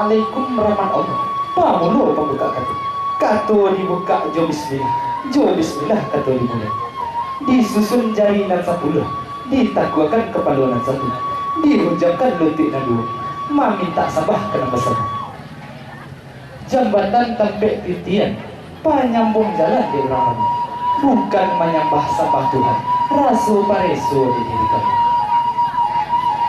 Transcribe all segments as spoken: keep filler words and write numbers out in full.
Assalamualaikum rahmat Allah. Pamulo pambukak kato. Kato dibukak jo bismillah. Jo bismillah kato dimulai. Disusun jari nan sapuluah, ditakuakan kapalo nan satu, dihunjamkan lutuik nan duo, mamintak sambah ka nan basamo. Jambatan tampek titian, panyambung jalan di urang rami, bukan manyambah sambah Tuhan, raso pareso di diri kami.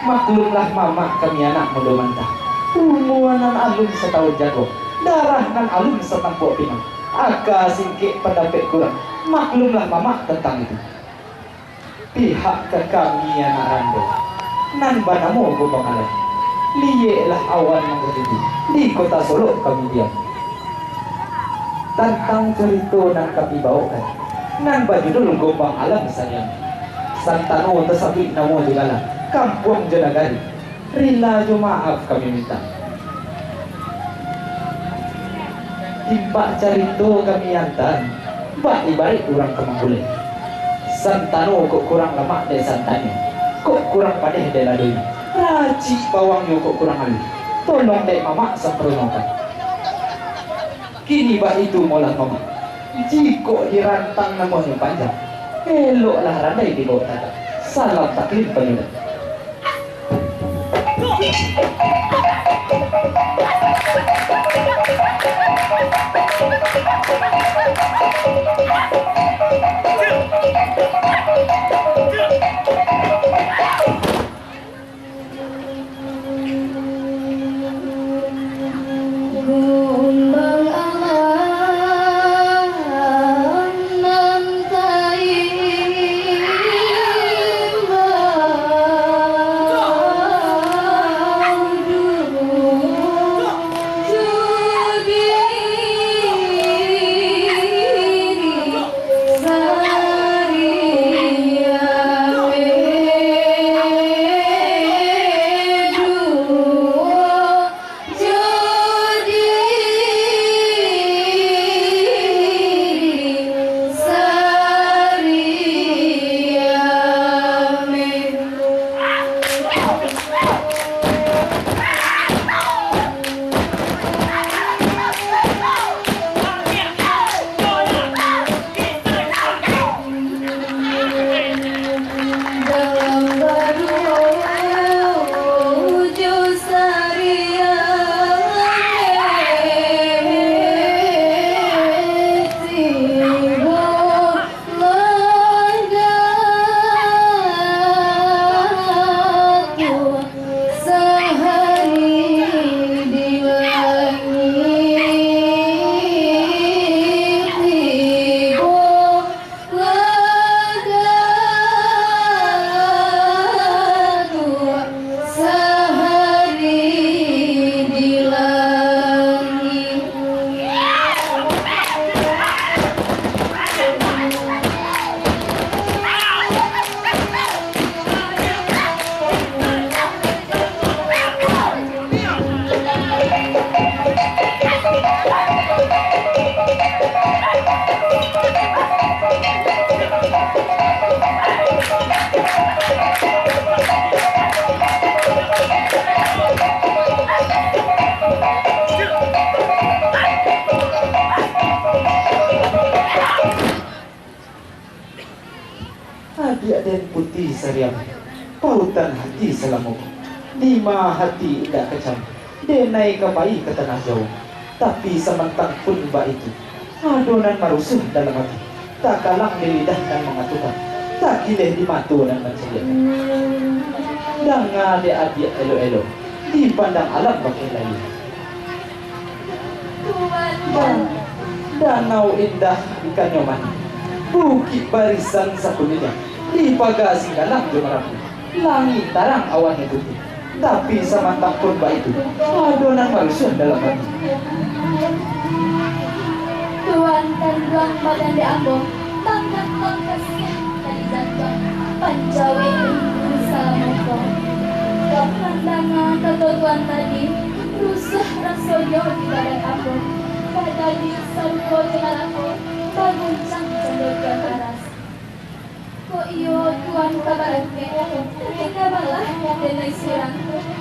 Maklumlah mamak kami anak mudo mantah, umua nan alun satahun jago, darah nan alun satampuak pinang, aka singkek pandapek kurang, maklumlah mamak tantang itu. Pihak ka kami anak rando, nan banamo Gombang Alam, liyeklah awan nan batuju, di Kota Solok kami diam. Tantang carito nan kami baokan, nan bajudul Gombang Alam Sariang, santano tasabuik namo jo gala, kampuang jo nagari, rila jo maaf kami mintak. Timbak carito kami antaan, bak ibaraik urang ka manggulai. Santano kok kurang lamak dek santannyo, kok kurang padeh dek ladonyo, racik bawangnyo kok kurang aluih, tolong dek mamak samparonokan. Kini baitu molah mamak, jikok dirantang namonyo panjang, eloklah randai dibawok tagak. Salam taklim panyudah. Kumbang alam nan taimbau, judi Sahari di langik tibo, lah Datuak sahari di langik. Adiak den Puti Sariam, pautan hati salamo ko. Dima hati indak kecam, denai ka pai ka tanah jauah. Tapi samantang pun baitu, ado nan marusuah dalam ati, takalang di lidah nan mangatukan, takileh di mato nan mancaliak. Danga dek adiak elok-elok, dipandang alam bakeh layia. Tuan. Dan-, danau indah ikannyo manih, bukik barisan sakununyo, dipaga singgalang jo marapu, langik tarang awannyo putiah. Tapi samantang pun baitu, ado nan marusuah dalam ati. Tuan tanduang badan dek ambo, tangkak tangkasiah tadi jantuang, pancawik rindu salamo ko. Kok mandanga kato Tuan tadi, rusuah rasonyo di badan ambo, badadi sarupo jo narako, baguncang cando Tuan aras. Kok iyo Tuan ka barangkek, tapi ka balah denai surang.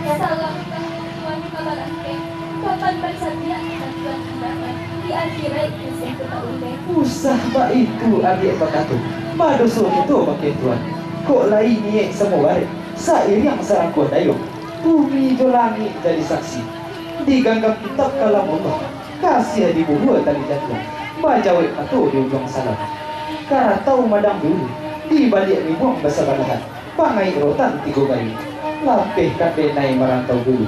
Salahkah Tuan ka barangkek, Kapan bacaliak bantuan tindakan, di akhirat kasiah tu tak uleh. Usah baitu adiak bakato, badoso kito bakeh Tuhan. Kok lai niaik samo barek, sairiang sarangkuah dayuang, bumi jo langik jadi saksi. Diganggam kitab kalam Allah, kasiah dibuhua tali jantuang, bajawek kato di ujuang salam. Karatau madang dulu, di baliak libuang basabalahan, pangaik rotan tigo gayuang, lapehkan denai marantau dulu.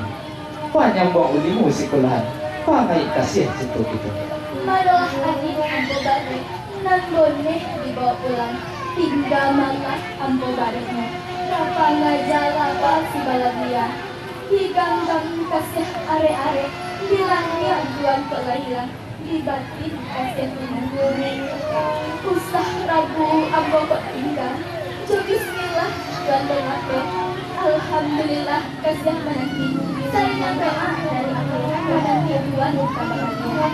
Panyambuang ulimu sikolahan, pangaik kasiah cinto kito. Marolah angin ambo barek, nan boneh dibawa pulang. Tingga malah ambo bareknyo, ka pangaja laba si balabiah. Diganggam kasiah arek-arek, di langik bulan kok lah ilang. Di batin kasiah menunggu. Usah ragu ambo kok tingga. Jo bismillah, Tuhan bermakhluk. Alhamdulillah, kasiah menanti. Saringan doa dari ambo, menanti Tuhan kabahagiaan.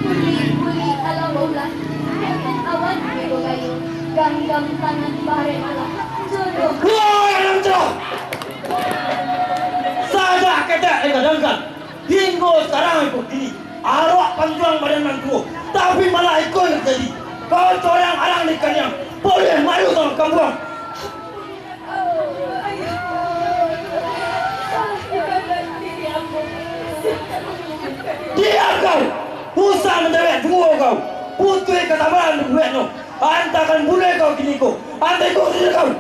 Buli-buli alam baulah, enten awan tigo gayuang, ganggam tangan barek malah. Jodoh. Woi, anak muda! Sajak ketek digadangkan, hinggo sakarang iko kini, awak panjuang badan nan tuo, tapi malah iko nan tajadi. Kau corang arang di kaniang, buliah malu tangah kampuang. Diam kau! Usah mancawek juo kau! Putuih kasabaran di bueknyo! Antakan bunuah kau kiniko! Antai kau sini kau!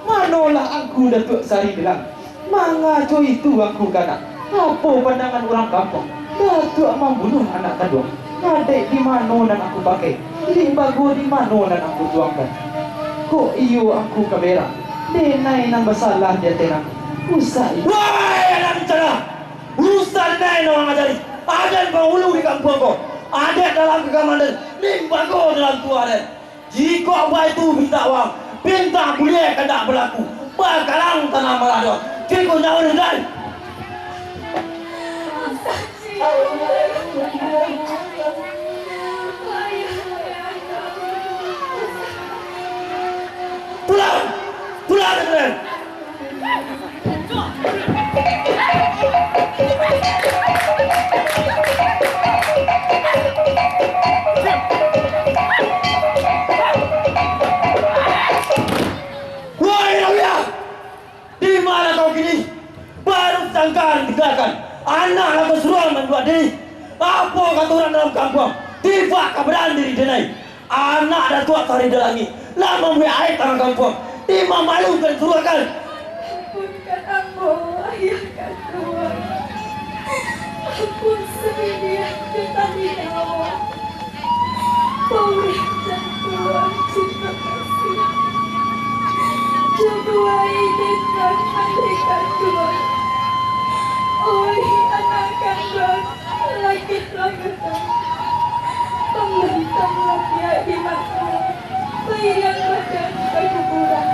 Manolah angku Datuak Sari Bilang? Mangaco itu angku kanak? Apo pandangan urang kampuang? Datuak mambunuah anak kanduang. Adaik di mano nan angku pakai? Limbago di mano nan angku tuangkan? Kok iyo angku ka berang? Denai nan basalah di ateh nangko. Usah iyo. Wai anak bicara! Urusan denai nan urang ajari. Aden pangulu di kampuang ko. Adaik dalam kagamanan, limbago dalam tuo aden. Jikok baitu pintak wang, pintak buliah kandak balaku, bakalang tanah malah doh. Kiko nyawa dendai. Pulang! Pulang, Israel! Wahai Rawiah, di ma kau kini? Baru sangka ditinggakan, anak lah basuruah manduak diri. Apo kato urang dalam kampuang? Tibak ka badan diri denai. Anak Datuak Sari di Langik lah mambuek aib tangah kampuang, dimamalukan suruakan. Ampunkan ambo, Ayah Kanduang. Ampun sabiniah jo tali nyawa. Paurih jantuang cinta kasih. Jodoh ai den nan andai Kanduang. Oi, anak Kanduang. Langik-langik, pambantang lapiak di mata, pairiang badan ka kuburan.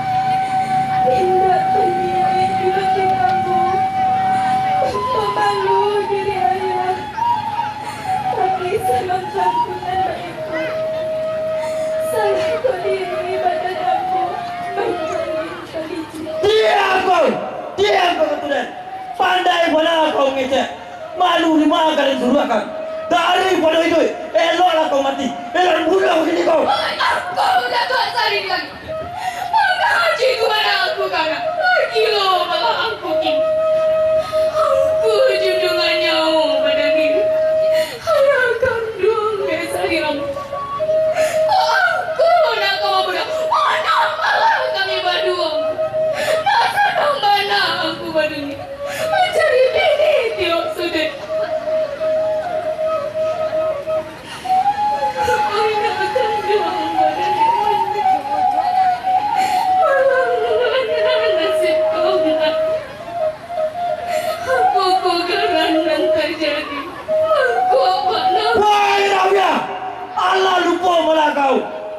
Indak taniaik di batin ambo, mamalu diri ayah. Tapi samantang pun nan baitu, salah kok diri badan ambo manjadi kalicik. Diam kau! Diam kau, Katudan! Pandai bana kau mangecek, malu dima ka den suruahkan. Daripado iduik, eloklah kau mati, elok bunuah kini kau. Oi, angku Datuak Sari Langik, mangaji tu bana angku kanak, gilo malah angku kini. Angku junjuangan nyawa badan diri, ayah kanduang dek Sari Langik. Kok angku nak ka mambunuah, mana malah kami baduo? Nak sanang bana angku badunyo. Mancari bini tiok suduik. Anak kanduang badan mandi. Malang bana nasib kau nak. Apokoh garan nan tajadi? Mangko bana. Wahai Rabiah! Alah lupo malah kau.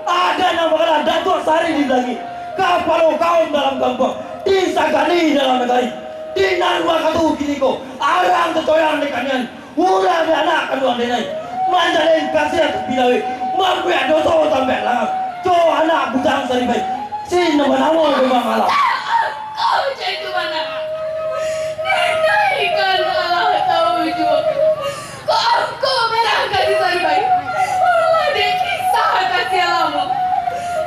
Ado nan bakalah Datuak Sari di Langik, kapalo kaum dalam kampuang, disagani dalam nagari. Di nan wakatu kiniko, arang tacoyang di kanian, urang di anak kanduang denai, manjalin kasiah tapi lawik, mambuek doso tampek langang. Jo anak bujang saribai, si nan banamo Gumang Alam. Kau caitu bana. Denai kan alah tau juo Saribai, alah dek kisah kasiah lamo.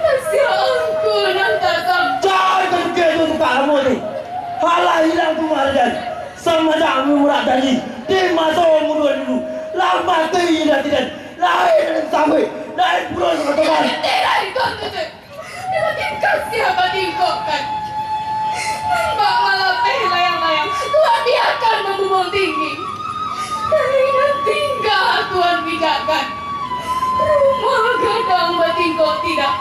Kasiah angku nan ka sam- Jan ka tukeh tu tukak lamo tu. Alah hilang tu mah dan. Samajak murah janji di maso mudo dulu. Lah mati indak tidan. Lain nan sampai, lain pulo nan katokan. Tidak ikut tu. Batingkah sia batingkokkan. Nan bak malapeh layang-layang, Tuhan biarkan mambubuang tinggi. Dari nan tingga Tuhan pijakkan. Rumah gadang batingkok tidak,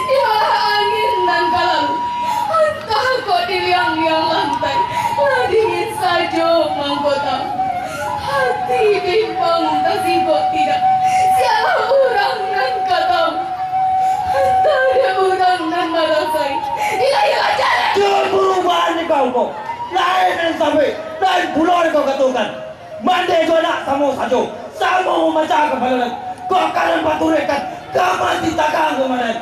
dialah angin nan ka lalu. Antah kok diliang-liang lantai, lah dingin sajo mangko tahu. Hati bimbang tasingkok tidak, sialah urang nan ka tahu. Antah dek urang nan marasai. Ilah-ilah jalan. Cemburuan di kau ko. Lain nan sampai, lain pulo di kau katokan. Mandeh jo anak samo sajo, samo mamacah kapalo nan. Kok ka nan paturekkan, ka mati takang komandan.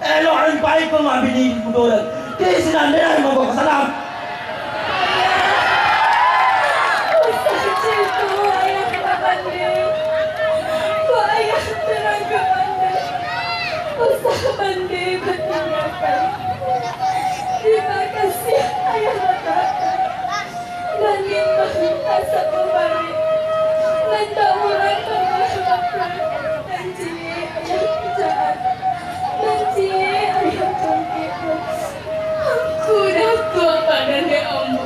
Elok nan pai ko mambini di kudo nan. Di sinan den mangko ka salam. Usah cako ayah ka bandeh. Kok ayah tarangkek bandeh. Usah bandeh batinggakan. Tarimo kasiah ayah latakan. Banimbang asap mabarek. Nan taurang tambah lapar. Nan ciek ayah picahan. Nan ciek ayah congkek. Angku datuak badan dek ambo.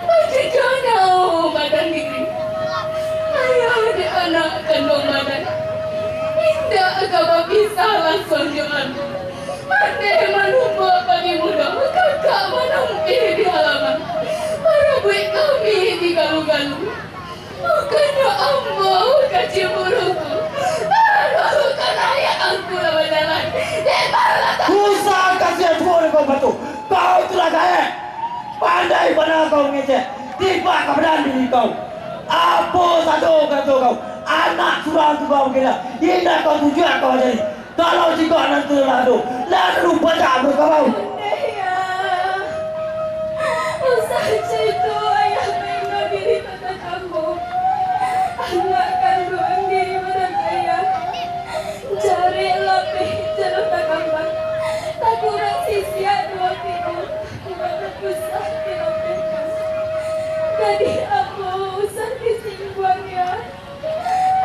Bajujuah nyawa badan diri. Ayah dek anak kanduang badan. Indak ka bapisah lansuang jo ambo. Pandai manumbua padi mudo, kakak manampih di halaman. Marabuik kami di galu-galu. Bukannyo ambo ka cimburuku, baru ka nayiak angku lah bajalan. Di bawah. Usah kasiah juo dek kau batu. Kau tu lah gaek. Pandai bana kau mangecek. Tibak ka badan diri kau. Apo sajo karajo kau. Anak surang tu kau kira. Indak kau tujuak kau ajari. Kalau jikok nan tu lah ado, lah ado pacak bakabau. Bunda, ya. Usah cako ayah maino diri tatak ambo. Anak kanduang diri badan ayah. Jarek lapeh jalo takambang. Takurang sisiak duo tigo. Kurang usah dilapehkan. Gadih ambo usah disingguang, ya.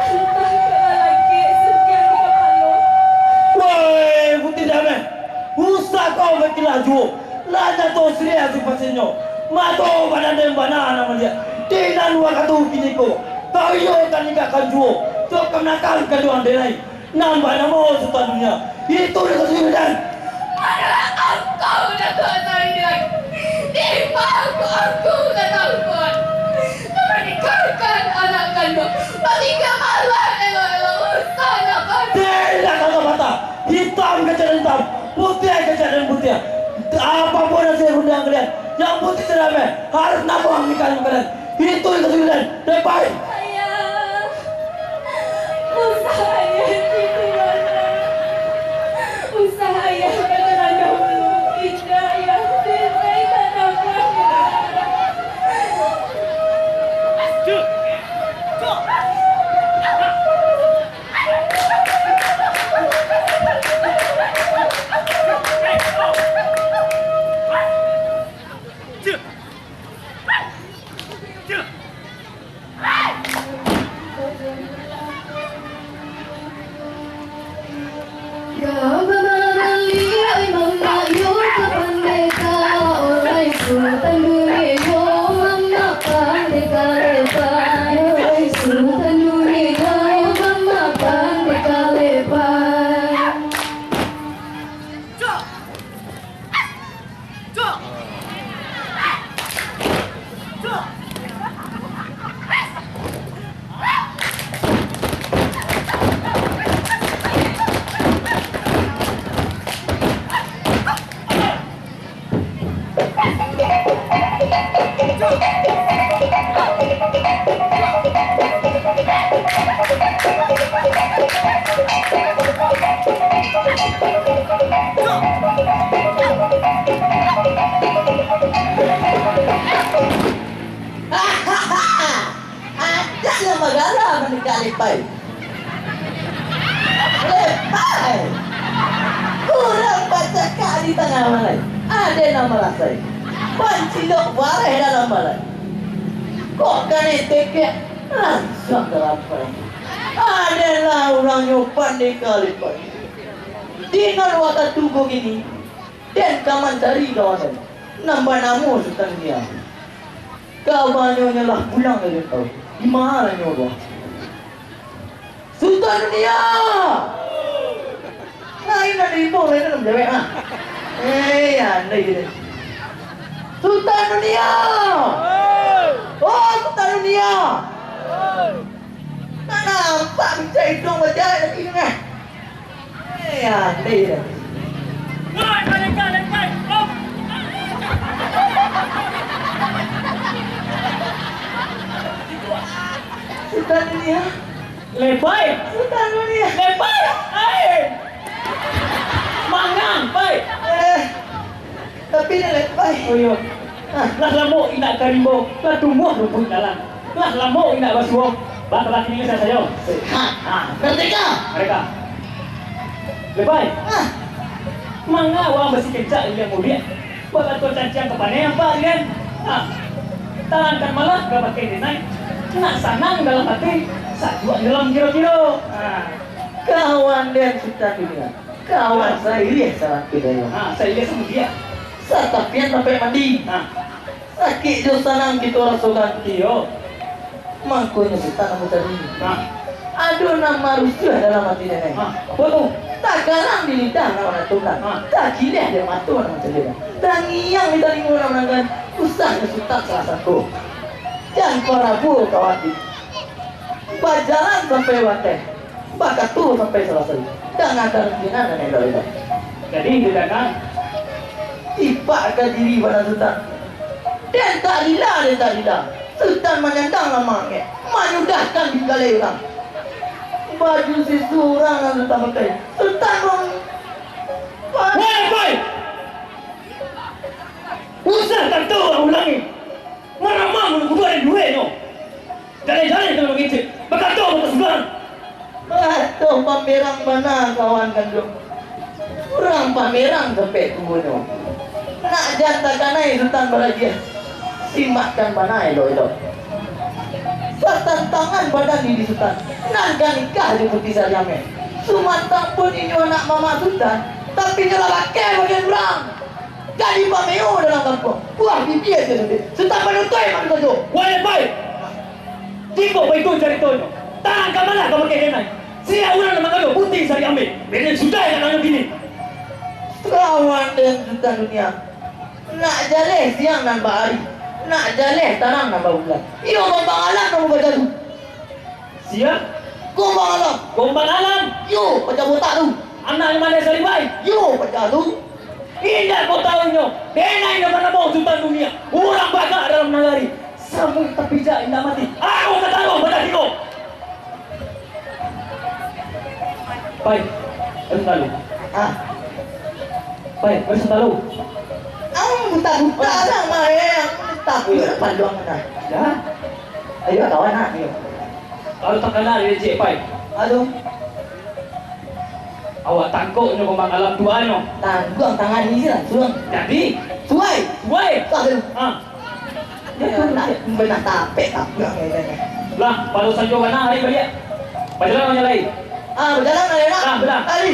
Antah ka lalaki sukiang di kapalo. Woi, Putih Dameh, usah kau bakilah juo. Lah nyato siriah sipasinyo. Mato badan den bana nan maliek. Di nan wakatu kiniko, kau iyo ka ninggakan juo. Tu kamanakan kanduang den lai. Nan banamo Sutan Dunia, itu di kasulitan. Manolah angku Datuak Sari Dilai, di ma angku ka tahu kuat. Ka maninggakan anak kanduang, batingga malam elok-elok usah nafas. Tidak kata-kata, hitam kecil hitam, putih kecil dan putih. Apapun hasil rundiang kalian, yang putih tidak harus nabuang ikan makanan. Itu di kasulitan, depai. Ayah. Usah ayah tipu bana. Usah ayah batarandah bulu. Indak ayah, den lai ka nabuah. Adak lah magala mandekak lepai. Aden lah marasai. Pancilok bareh dalam balai. Kok kanai tekek, lansuang ka lapai. Aden lah urangnyo pandeka lepai. Di nan wakatu ko kini, den ka mancari kawan den, nan banamo Sutan Dunia. Kabanyo nyo lah pulang dari rantau. Di ma lah nyo ko? Sutan Dunia! Lain nan diimbau, lain nan manjawek, ah. Eh, andai je. Sutan Dunia! Oh, Sutan Dunia! Nak nampak bincang hidung bajawek lagi ni, eh. Eh, andai je. Sutan Dunia. Lepai. Sutan Dunia. Lepai. Ai. Mangang, pai. Eh, tapi ni lepai. Oh, iyo. Ah. Lah lamo indak ka rimbo, lah tumbuah rumpuik dalam. Lah lamo indak basuo, bakini sajo. Ha. Ha. Merdeka. Merdeka. Lepai. Ah. Manga urang basi kencak iliak mudiak? Buat batua canciang ka paneh ampek, kan? Ha. Tangan kan malah ka pakai denai. Nak sanang dalam hati, sajuak dalam kiro-kiro. Ha. Kawan den Sutan Dunia. Kawan sairiah sarakir dayo. Ha, sairiah samudiak. Satapian tampek mandi. Ha. Sakik jo sanang kito rasokan. Iyo. Mangkonyo Sutan ambo tadi. Ha. Ado nan marusuah dalam ati denai. Ha, apo tu? Tagarang di lidah nan manantukan. Ha. Tagiliah di mato nan mancaliak. Tangiang di talingo nan mandanga. Usahnyo Sutan salah sangko. Jan parabu kawan di. Bajalan sampai bateh. Bakato sampai salasai. Danga tarang sinan nan elok-elok. Jadi, didanga. Tipak ka diri bana Sutan. Den tak rila, den tak rila. Sutan manyandang lamangek, manyudahkan di galai urang. Baju sisuak urang nan Sutan pakai. Sutan bang. Weh, boy! Usah tantu urang ulangi. Maramah mulu kuduak den dueknyo. Jaleh-jaleh jangan mangecek. Bakato bapasugahan. Alah, tu pamerang bana kawan kanduang. Urang pamerang sampai tuonyo. Nak jan takanai Sutan baragiah. Simakkan bana elok-elok. Satantangan badan diri Sutan. Nan ka nikah jo Puti Sariameh. Sumantang pun inyo anak mama Sutan, tapi inyo lah bakeh bagian urang. Jadi pameo dalam kampuang, buah bibia sia sabik, Sutan panutuik manu sajo. Wai Lepai! Jikok baitu caritonyo, tarang ka malah ka bakeh denai. Sia urang nan manggaduah Puti Sariameh, beden sudah ka nanyo kini. Kawan den Sutan Dunia, nak jaleh siang nan baari, nak jaleh tarang nan babulan. Iyo, Gombang Alam nan bajalu. Sia? Gombang Alam. Gombang Alam? Yo, paja botak tu. Anak nan mano Saribai? Yo, paja tu. Indak ko tahu nyo, denai nan banamo Sutan Dunia, urang bagak dalam nagari. Samuik tapijak indak mati. Aku ka taruah badan iko. Pai, baru satalu. Ah. Pai, baru satalu. Ang buta-buta lah, Mai. Ang buta-buta. Paluang mana? Ya. Ayo, kawan, ah, ayo. Baru takana di Cik Pai. Aduh. Awak tangkok nyo Gombang Alam tuanyo. Tangguang tangan ni lah, suang. Jadi? Suai. Suai. Suai. Ha. Ya, nak, nak tapek, tapek. Lah, pado sajo bana hari baliak. Bajalan nyo lai. Ah, bajalan lah, nak. Lah, bajalan. Hari.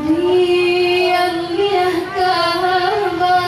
Diang liah ka hamba.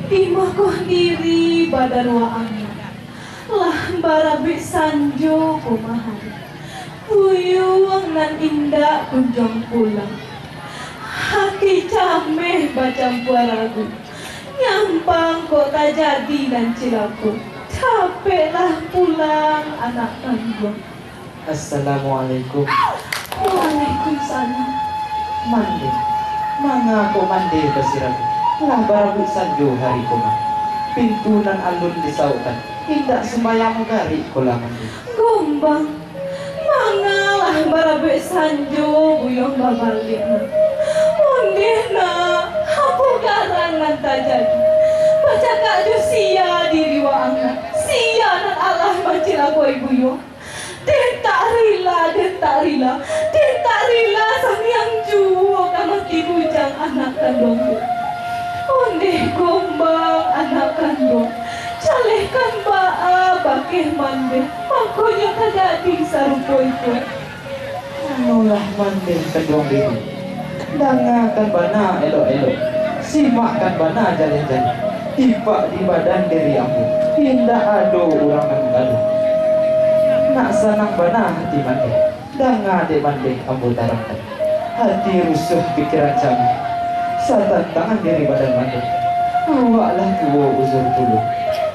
Timakoh diri badan waang, lah barabuik sanjo ko mah hari. Buyuang nan indak kunjuang pulang. Hati cameh bacampua ragu. Nyampang kok tajadi nan cilako. Capeklah pulang, anak kanduang. Assalamualaikum. Waalaikumsalam. Mandeh. Manga kok mandeh basirabu? Lah barabuik sanjo hari ko mah. Pintu nan alun disaukkan. Indak sumbayang magarik ko lah mandeh. Gombang. Manga lah barabuik sanjo buyuang babaliak, nak? Ondeh, nak, apo garang nan tajadi? Bacakak jo sia diri waang, nak? Sia nan alah mancilakoi buyuang? Den tak rila, den tak rila, den tak rila sangiang juo ka mati bujang anak kanduang tu. Ondeh Gombang, anak kanduang, jalehkan baa bakeh mandeh, mangkonyo tajadi sarupo iko. Anulah mandeh kanduang diri. Dangakan bana elok-elok, simakkan bana jaleh-jaleh. Tipak di badan diri ambo, indak ado urang nan gaduah. Nak sanang bana hati mandeh, danga dek mandeh ambo tarangkan. Hati rusuah, pikiran cameh, satantangan diri badan mandeh. Awak lah tuo uzur pulo,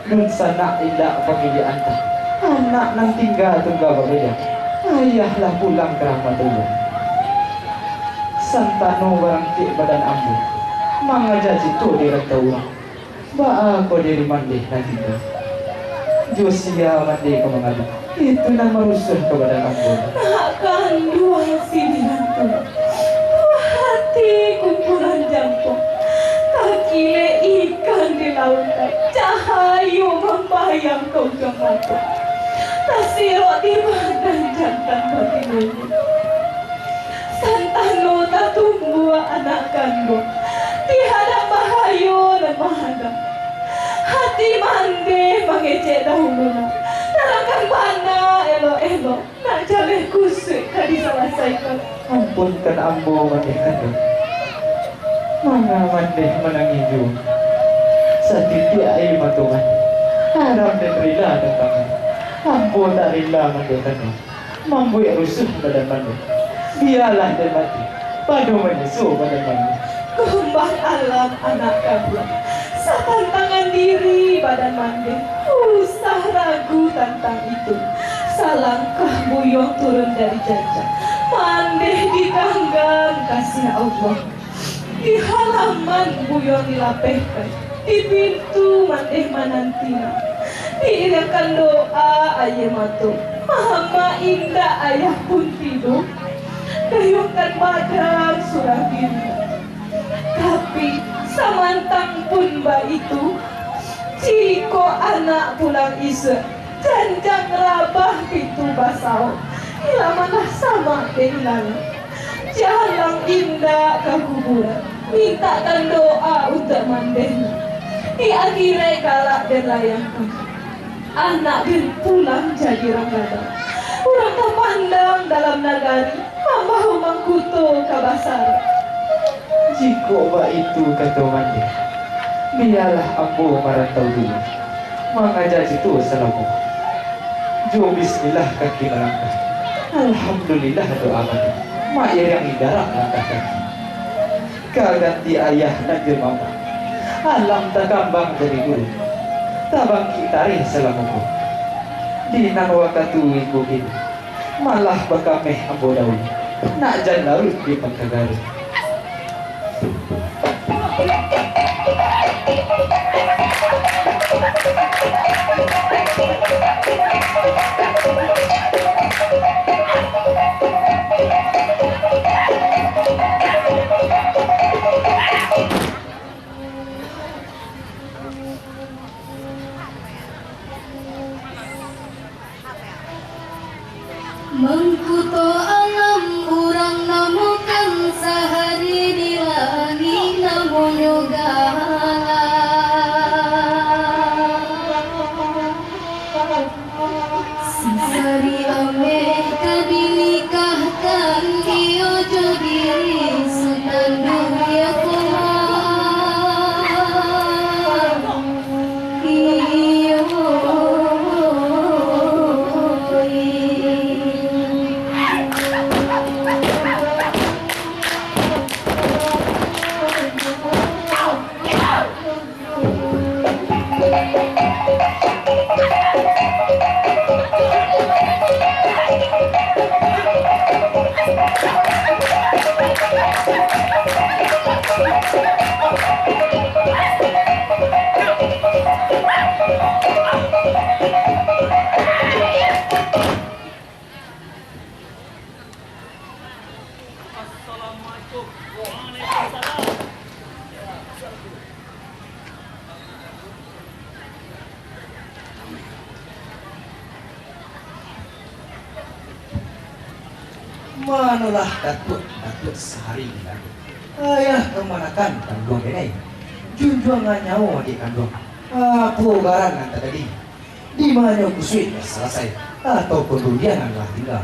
dunsanak indak pamiliak antah, anak nan tingga tungga babaliak, ayah lah pulang ka rahmatullah. Santano barangkek badan ambo, mangaja cito di rantau urang. Baa ko diri mandeh nan tingga? Jo sia mandeh ka mangadu? Itu nan marusuah ka badan ambo. Nak kanduang si Dinanto, buah hati kumpulan jampong, takilek ikan di lautan, cahayo mambayang ka ujuang mato, tasirok di badan jantan batinonyo. Santano tatumbuak anak kanduang, di hadang bahayo nan mahadang. Hati mandeh mangecek dahulu, nak. Tarangkan bana elok-elok, nak jaleh kusuik ka disalasaikan. Ampunkan ambo, mandeh kanduang. Manga mandeh manangih juo? Satitiak aia mato mandeh, haram den rila tantangan. Ambo tak rila, mandeh kanduang, mambuek rusuah badan mandeh. Bialah den mati, pado manyeso badan mandeh. Gombang alam, anak kanduang, satantangan diri badan mandeh. Usah ragu tantang itu. Salangkah buyuang turun dari janjang, mandeh diganggang kasih Allah. Di halaman buyuang dilapehkan, di pintu mandeh mananti. Diiriangkan doa aia mato, mamak indak ayah pun tibo. Dayuangkan badan surang diri. Tapi, samantang pun baitu, jikok anak pulang isuak, janjang rabah pintu basaok, ilamanlah samak dek ilalang. Jalang indak ka kuburan, mintakkan doa untuak mandeh. Di akhirat kalak den layangkan, anak den pulang jadi urang gadang, urang tapandang dalam nagari, mambawo mangkuto ka basaro. Jikok baitu kato mandeh, bialah ambo marantau dulu, mangaja cito salamo. Jo bismillah kaki malangkah, alhamdulillah doa mandeh, mairiangi garak langkah kaki. Ka ganti ayah nan jo mamak, alam takambang jadi guru, tabangkik tareh salamo ko. Di nan wakatu iko kini, malah bakameh ambo dahulu, nak jan laruik di Pangkagari. Mangkuto alam urang namokan, sahari di langik namonyo galak. Sasari ameh ka dinikahkan, iyo jo diri Sutan Dunia Kumang. Assalamualaikum. Waalaikumsalam. Manolah Datuak, Datuak sahari ni lagi. Ayah kamanakan kanduang denai? Junjuangan nyawo adik kanduang. Apo garan nan tajadi? Di manyo kusuik lah salasai, ataupun rundiangan lah tingga?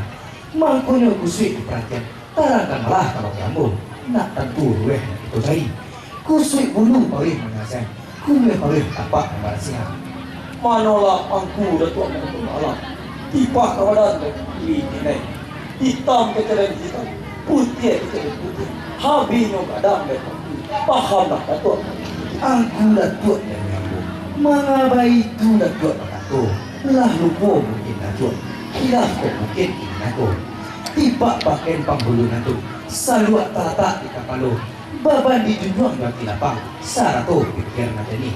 Mangkonyo kusuik diparatian, tarangkan malah kabake ambo, nak tantu ruweh nan kito cari. Kusuik bulu paruih manyalasian, kuruih paruih tapak nan barasiah. Manolah Angku Datuak Mangku Alam, tipak ka badan dek diri denai. Itam kecek den itam, putiah kecek den putiah, habinyo gadang dek Angku. Pahamlah, Datuak. Angku Datuak nan nyambung, manga baitu Datuak bakato, lah lupo mungkin Datuak, khilaf kok mungkin kini nako. Tipak paken panghulu nan tu, saluak talatak di kapalo, baban dijunjuang jo ati lapang, sarato pikia nan janiah.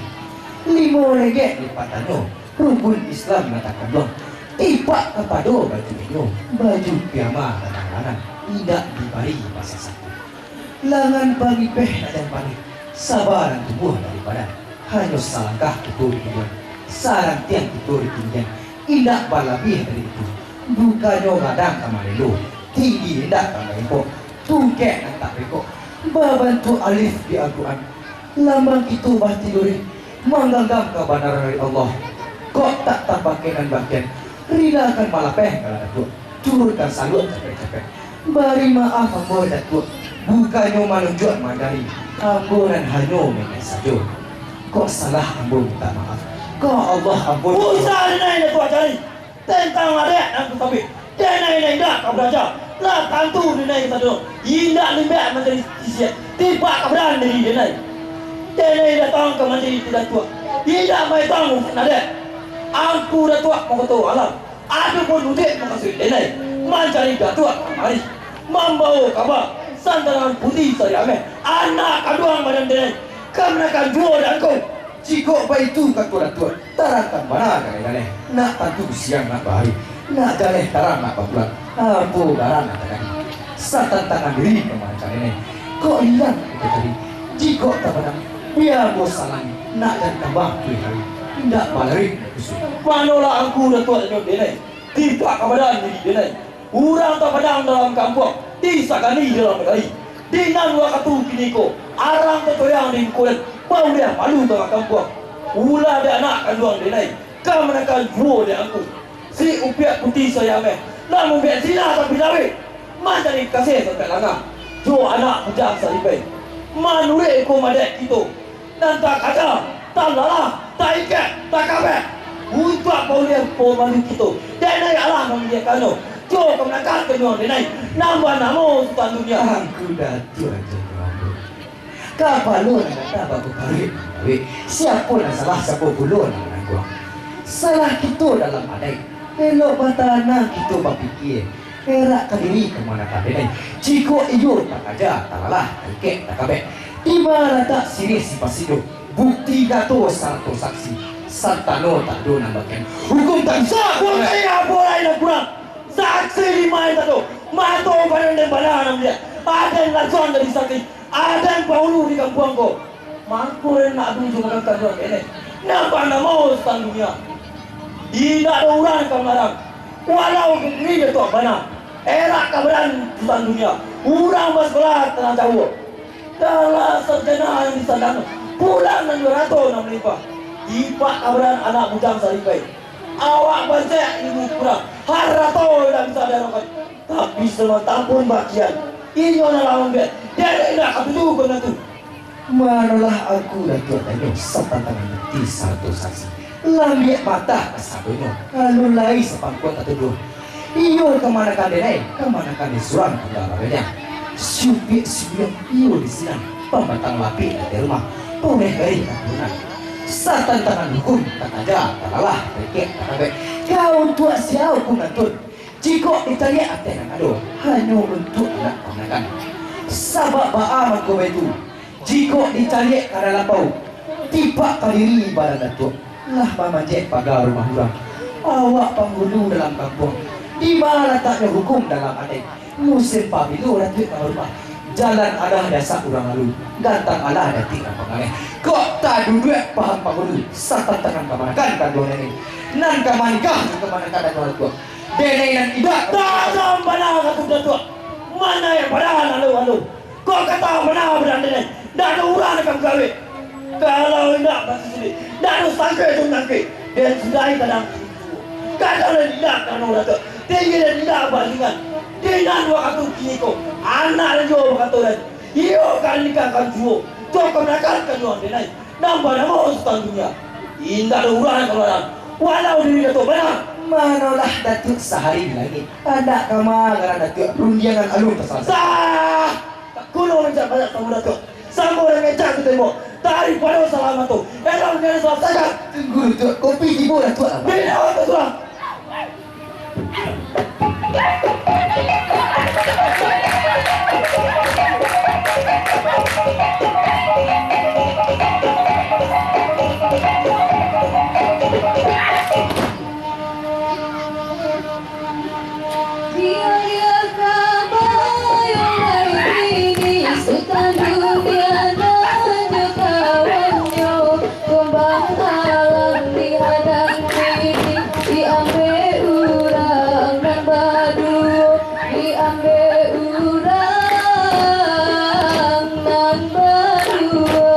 Limo regek lipatanyo, rukun Islam nan takanduang, tipak kapado baju inyo, baju piyama nan lanang, indak dibari basasatu. Langan panipeh nan jan panek, saba nan tumbuah dari padan, hanyo salangkah kito di tujuan, sarantiang kito di tinggian, indak balabiah dari itu. Bukannyo gadang ka malelo, tinggi indak ka maimpok, tungkek nan tak bengkok, babantuak alif di Al-Quran. Lambang kito batiduri, mangganggam kabanaran dari Allah. Kok tak tapakai nan bakian, rilakan malapeh ka lah Datuak, turunkan saluak capek-capek. Bari maaf ambo Datuak, bukannyo manunjuak mangajari, ambo nan hanyo mengek sajo. Kok salah ambo mintak maaf, ka Allah ambo. Usah denai Datuak cari. Tantang adaik nan tasabik, denai nan indak ka baraja, lah tantu denai sadonyo indak limbek manjadi tisiak, tipak ka badan diri denai. Denai datang ka manjadi Datuak, indak maetang urusan adaik. Angku Datuak Mangkoto Alam, adopun udik mukasuik denai, mancari Datuak kamari, mambawo kaba, santangan puti sari ameh, anak kanduang badan denai, kamanakan juo dek angku. Jikok baitu kato Datuak, tarangkan bana jaleh-jaleh, nak tantu siang nak bahari, nak jaleh tarang nak babulan, apo garan nan tajadi. Satantangan diri kamanakan denai, kok liang kito cari, jikok tapadang, bia ambo salangi, nak jan kambang tuih hari, indak balarik kusuik. Manolah angku Datuak tanyo denai, tipak ka badan diri denai. Urang tapadang dalam kampuang, disakani dalam nagari. Di nan wakatu kiniko, arang tatoyang di muko den, bauliah malu tangah kampuang. Ulah dek anak kanduang denai, kamanakan juo dek angku. Si upiak puti sari ameh, nan mambuek zina tapi lawik, mancari kasih sampai langah, jo anak bujang saripai. Manuruik hukum adaik kito, nan takaja, talalah, taikek, takabek. Untuak pauliah pamalu kito, denai alah mamiliahkannyo, jo kamanakan kanduang denai, nan banamo Sutan Dunia. Angku Datuak Rajo Ambo. Kapalo nan gata babukaruik nan gawik, siapo nan salah, siapo pulo nan manangguang. Salah kito dalam adaik, elok batanang kito bapikia. Erak ka diri kamanakan denai. Jikok iyo takaja, talalah, taikek, takabek, di ma latak siriah sipasinyo, bukti kato sarato saksi, santano tak ado nan bakian, hukum tak bisa. Bukti apo lai nan kurang? Saksi di ma nan sado? Mato padan den bana nan maliek. Aden langsung jadi saksi. Aden paulu di kampuang ko. Mangko den nak adu jo makan kanduang denai, nan banamo Sutan Dunia. Indak ado urang ka malarang, walau diri Datuak bana. Erak ka badan Sutan Dunia, urang basakolah tanah jauah. Dalam sarjana nan disandang, pulang nan duo ratus nan malimpah. Tipak ka badan anak bujang saripai. Awak bansaik ilmu kurang, harato indak bisa diarokan. Tapi samantang pun bakian, inyo nan lah mambuek, dek indak katuju ka nan tu. Manolah angku Datuak tanyo, satantangan bukti sarato saksi. Lambiak matah kasadonyo, alun lai sapangkuan tatuduah. Iyo kamanakan denai, kamanakan den surang tunggal baganyang. Siupiak siubiak iyo di sinan, pamatang lapik ateh rumah, pauleh gaih katurunan. Satantangan hukum takaja, talalah, rikek, takabek. Ka untuak sia hukum nan tun? Jikok dicaliak ateh nan ado, hanyo untuak anak kamanakan. Sabab baa mangko baitu? Jikok dicaliak ka dalam pauk, tipak ka diri badan Datuak, lah mamanjek paga rumah urang. Awak panghulu dalam kampuang, di ma lataknyo hukum dalam adaik? Musim pabilo Datuak ka barumah, jalan alah diasak urang lalu, gantang alah diatik urang pangaleh. Kok taduduak paham panghulu, satantangan kamanakan kanduang denai, nan ka manikah jo kamanakan kanduang Datuak. Denai nan indak. Tajam bana kata Datuak, manaik bana lalu-lalu. Kok kata bana badan denai, ndak ado urang nan ka bagawik. Kalau indak basusuik, ndak ado sangkek jo nangkek. Den sudahi kadang pintu. Kadang lai indak karano Datuak, tinggi lai indak balingan. Di nan wakatu kini ko, anak den juo bakato lai, iyo ka nikahkan juo jo kamanakan kanduang denai, nan banamo Sutan Dunia. Indak ado urang nan kaluaran, walau diri Datuak bana. Manolah Datuak sahari di langik, andak kama ngaran Datuak, rundiangan alun tasalasai. Sah! Kuno mancak banyak tamu Datuak, sambo nan ngecek tu tembok, daripado salah mato, elok nan salah saja. Tunggu Datuak, kopi tibo Datuak lah. Bina waktu surang. Dia-dia kabayang lai ini, Sutan Dunia nan jo kawannyo. Kumbang alam dihadang ini, diambek urang nan baduo, diambek urang nan baduo.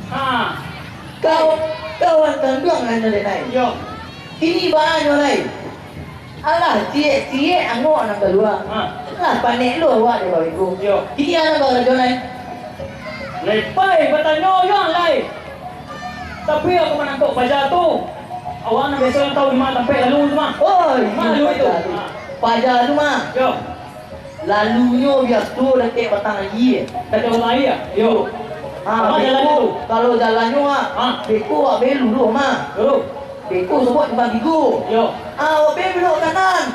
Ha. Kau, kawan kanduang nan nyo dek nai. Yo. Kini baa nyo lai? Alah, ciek-ciek angok nan kalua. Ha. Lah panek lo awak dek babiku. Yo. Kini anak bakarajo nai. Lepai batanyo yo lai. Tapi aku manangkok paja tu. Awak nan biaso nan tahu di ma tampek lalu tu mah. Oh, ma lalu itu. Paja tu. Ha. Paja tu mah. Yo. Lalunyo biaso dakek batang aia. Dakek batang aia? Yo. Ha, beko, kalau jalannyo, ha, beko awak be luruih mah. Luruih. Beko sobok simpang tigo. Yo. Ha, awak be belok kanan.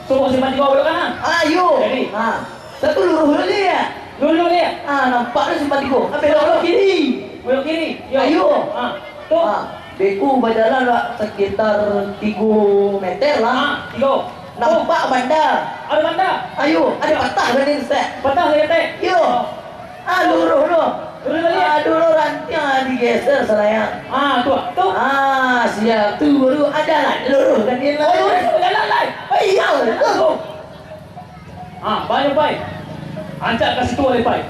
Sobok simpang tigo belok kanan? Ha, yo. Jadi? Ha. Satu luruih dulu, yo. Luruih dulu, yo. Ha, nampak tu simpang tigo. Ha, belok, belok kiri. Belok kiri? Yo. Ha, yo. Ha. Tu? Ha, beko bajalan lah sekitar tigo meter lah. Ha, tigo. Nampak banda. Ado banda? Ayo, ado patah ganding sek. Patah ganding sek? Iyo. Oh. Ah, luruih tu. Luruih baliak? Ah, dulu rantiang ah digeser salayang. Ah, tu, tu. Ah, siap tu baru ah, jalan luruih ganding lai. Oh, luruih tu jalan lai. Oh, iyo, tu. Ah, banyak, Pai. Rancak ka situ lai, Pai.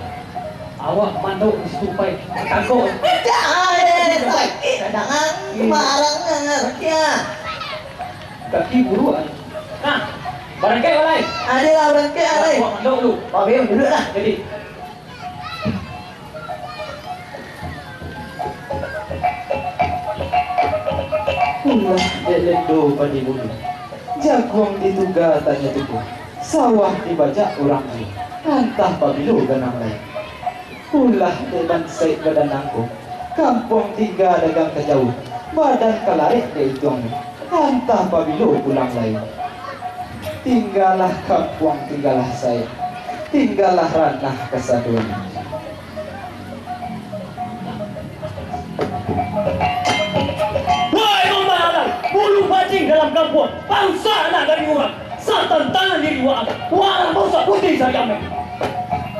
Awak mandok di situ, Pai. Tangkok. Tidak, ah, eh, sakik, kadang, ah, sembarang, ah, sakik, ah. Kaki buruak, ah. Nah, barangkek, Pai. Ada lah, barangkek, Pai. Awak mandok dulu. Awak duduk lah. Jadi. Ulah dek lendo padi bulu, jaguang dituga tanyo tubuah, sawah dibajak urang juo, antah pabilo ganang lai. Ulah dek bansaik badan angko, kampuang tingga dagang ka jauah, badan ka larek dek ituangnyo, antah pabilo pulang lai. Tinggalah kampuang, tinggalah saik, tinggalah ranah kasadonyo. Wahai mambalalang, bulu bajing dalam kampuang, bangsa anak dari urang, satantangan diri waang, waang bangsa putih sariamai.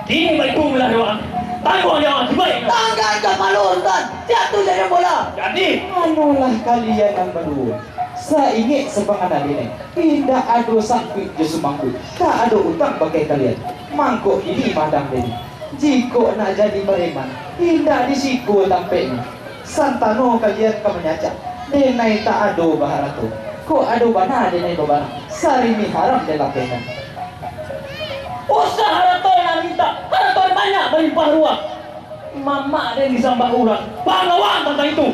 Kini baitu milah dek waang, tangguang dek waang akibaik. Tanggan kapalo, Sutan, jatuah jadi bola. Jadi, manolah kalian nan baduo, saingek sapanganan denai. Indak ado sangkuik jo sumangkuik, tak ado utang pakai kalian. Mangko kini madang dek ini. Jikok nak jadi pareman, indak di siko tampeknyo. Santano kalian ka manyacak, Denai tak ado baharato, kok ado bana denai babarang, sarimi haram den lapehkan. Usah harato nan mintak, harato nan banyak balimpah ruah. Mamak den disambah urang, pangawang tantang itu.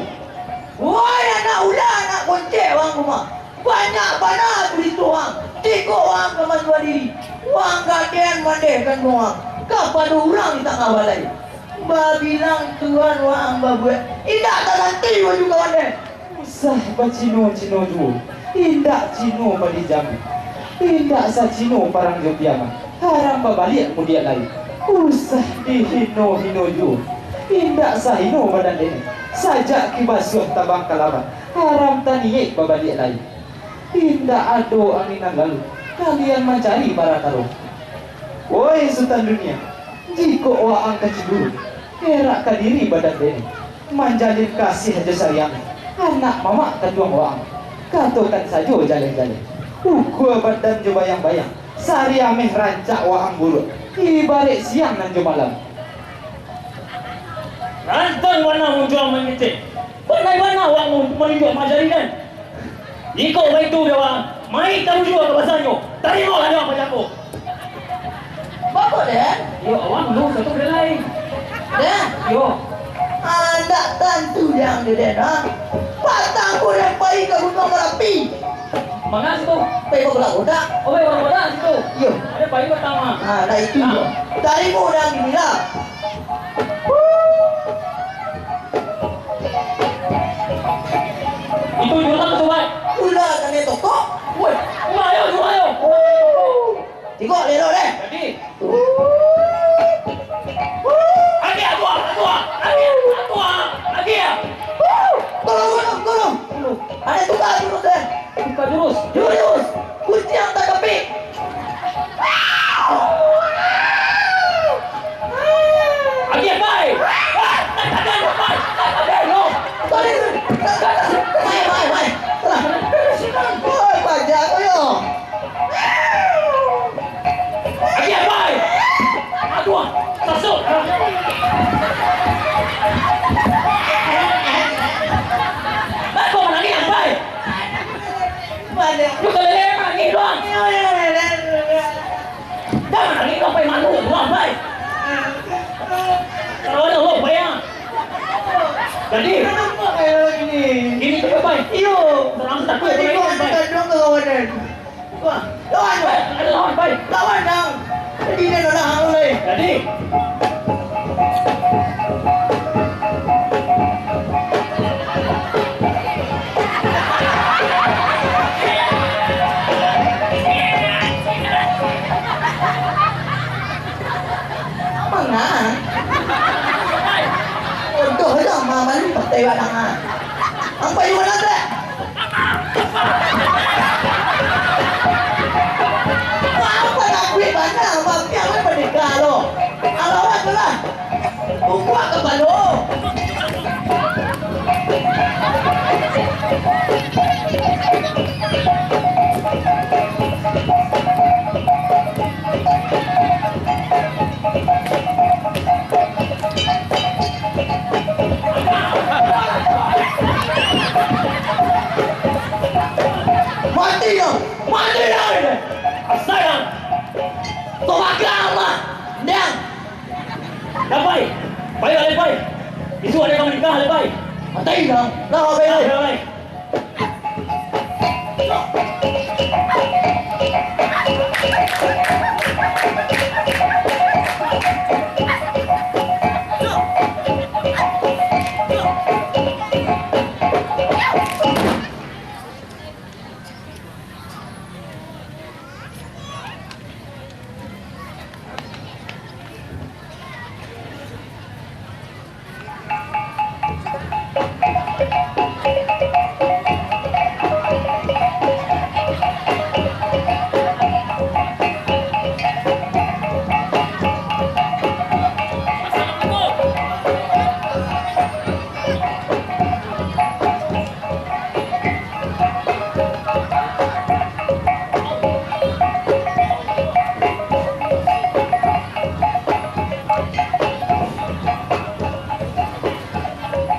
Woi anak ula, anak koncek wang rumah, banyak bana tu itu wang. Ciko wang ka manjual diri, wang gadang mandehkan wang kapado urang di tangah balai. Babilang tuan waang babuek, indak taganti baju kawan deh. Usah bacino-cino juo, indak cino padi jamu, indak sacino parang jo piama, haram babaliak mudiak lai. Usah dihino-hino juo, indak sahino badan dene, sajak kibasuah tabang ka laban, haram taniek babaliak lai. Indak ado angin nan lalu, kalian mancari parakaro. Woi Sutan Dunia, jikok waang ka ciburu, erak ka diri badan dene, manjalin kasiah jo sayang, anak mamak kanduang waang, katokan sajo jaleh-jaleh, ukua badan jo bayang-bayang, sari ameh rancak waang buruak, ibaraik siang nan jo malam. Rantang bana muncuang mangecek, pandai bana waang manunjuak majari den. Jikok baitu, Dewa, mai ka bujua ka basanyo, tarimolah Dewa paja ko. Bako, Den? Yo, awan dulu, satu Den lai. Den? Yo. Andak tantu, Den, Den, ha? Patang ko Den pai ka Gunuang Marapi. Manga situ? Pai ka Bola Bodak. Oh, pai Bola Bodak situ? Yo. Ado pai patang, ha. Ha, nah itu yo. Tarimo, Den, inilah. Itu jurang tu, Bai. Ulah kanai tokok. Woi, ulah yo, ulah yo. Tengok lelok deh. Jadi. Lagi, aduh, aduh, lagi, aduh, lagi ya. Tolong, tolong, tolong. Ada tukar jurus deh. Tukar jurus. Jurus. Kuciang takapik. Agiah, pai! Pai! Pai! Pai! Pai! Pai! Mai, mai, mai! Salah! Oi, paja ko yo! Agiah, pai! Aduh, sasuk! Bako manangih, pai! Baliak. Lu kalele manangih doang. Iyo, iyo, lele, lele. Jangan lagi kau pai malu, wah, pai. Kalau ada Allah, pai, ah. Jadi, nampak kayak gini. Gini tu, pai. Iyo. Terang tak kuat, pai, pai. Tadi kau pai. Tadi kau pai. Wah, lawan, pai. Ada lawan, pai. Lawan, dang. Jadi, dia dah hang, pai. Jadi. Manga? Bodoh aja, mama lu pakai batang, ah. Ampai lu mana, Teh? Wah, apa nak duit bana, mampia mana pendekar lo? Alawan tu lah. Bubuak kapalo. Mati nyo! Mati nyo! Asai ang! Kau makan apa? Ndang! Dah, pai. Pai lah, pai. Isuak ado ka manikah, pai. Mati nyo! Lah, pai, pai. Pai, pai.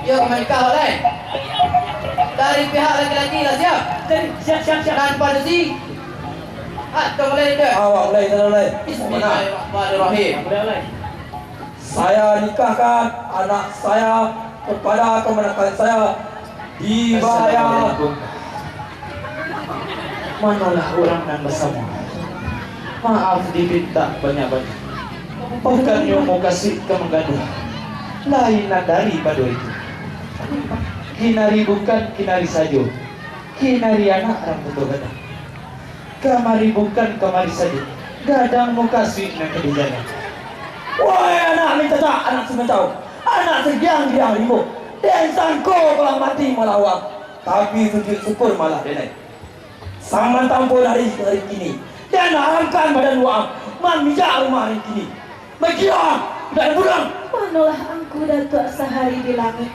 Yo, ka manikah, lai. Dari Siap. Jadi, siap, siap, siap. Tanpa desi. Atau mulai dah. Awak mulai, tanah mulai. Bismillahirrahmanirrahim. Mulai, mulai. Saya nikahkan anak saya kepada kamanakan saya, dibayar. Assalamualaikum. Manolah urang nan basamo. Maaf dipintak banyak-banyak. Bukannyo mukasuik ka manggaduah, lain nan daripado itu. Kinari bukan kinari sajo, kinari anak rang butuh gadang. Kamari bukan kamari sajo, gadang mukasuik nan ka dijalan. Wahai anak mincacak, anak sumacau, anak sagiang-giang rimbo, den sangko lah mati malah waang, tapi sujud syukur malah denai. Samantang pun hari, hari kini, den haramkan badan waang mamijak rumah hari kini. Bagilah, dan pulang. Manolah angku Datuak sahari di langik,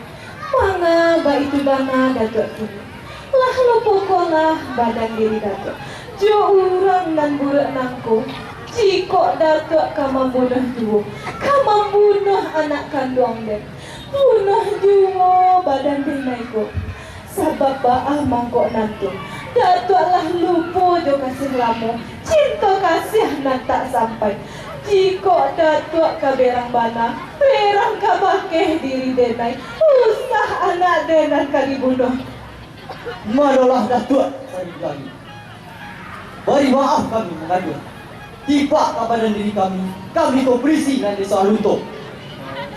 manga baitu bana Datuak kini? Lah lupokolah badan diri Datuak jo urang nan buruak nangko. Jikok Datuak ka mambunuah juo, ka mambunuah anak kanduang den, bunuah juo badan denai ko. Sabab baa mangko nan tu, Datuak lah lupo jo kasiah lamo, cinto kasiah nan tak sampai. Jikok Datuak ka berang bana, berang kabakeh diri denai, usah anak den nan ka dibunuah. Manolah Datuak sari di langik. Bari maaf kami manggaduah. Tipak ka badan diri kami, kami ko pulisi nan Deso Alunto.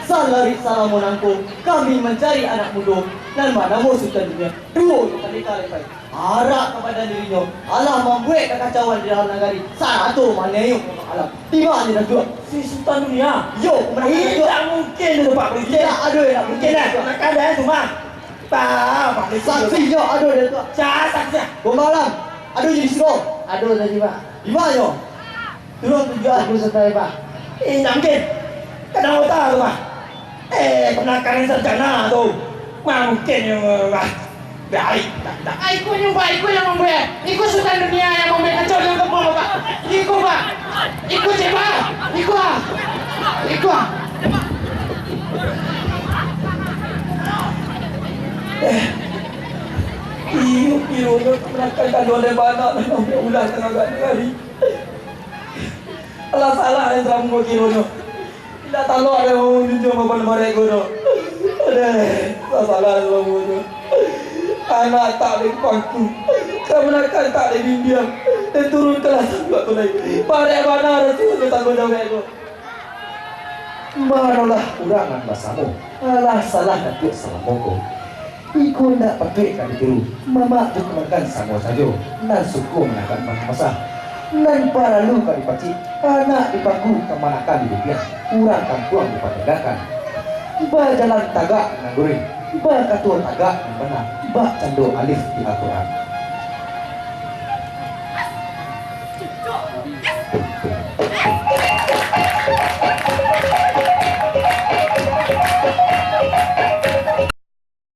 Salarik salamo nangko, kami mancari anak mudo nan banamo Sutan Dunia, duo jo Pandeka Lepai. Arak ka badan dirinyo, alah mambuek kakacauan di dalam nagari, sarato maniayo urang alam. Di ma nyo, Datuak? Si Sutan Dunia? Yo, kamanakan Datuak? Indak mungkin, Datuak. Indak ado, indak mungkin, Datuak. Kamanakan Datuak mah. Bah, bah, saksinyo ado, Datuak. Sia saksinyo? Gombal Alam. Ado jo di siko? Ado tadi, Pak. Di ma nyo? Turun tunjuak. Aku setai, Pak. Eh, indak mungkin. Kadang otak tu, Pak. Eh, kamanakan sarjana tu. Ma mungkin nyo, Pak. Dah, ai, dah, dah. Ai, iko nyo, Pak, iko nan mambuek. Iko Sutan Dunia nan mambuek kacau dalam kampuang, Pak. Iko, Pak. Iko, cek, Pak. Iko, ah. Iko, ah. Eh, iyo, iyo, kamanakan kanduang den bana, mambuek ulah tangah gak nagari. Alah, salah den salamo kironyo. Indak talok den manjunjuang baban barek ko doh. Adeh, salah den salamonyo. Anak tak den pangku, kamanakan tak den bimbiang, den turun kalas sabuah tu lai. Barek bana rasuahnyo tangguang jawek ko. Manolah urang nan basamo, alah salah Datuak salamo ko. Iko indak patuik ka ditiru, mamak jo kamanakan samo sajo, nan suko mananggak manang basah. Nan paralu ka dipacik, anak dipangku kamanakan diduduakan, urang kampuang dipatandakan. Bajalan tagak nan luruih, bakato tagak nan bana, bak cando alif di Al-Quran.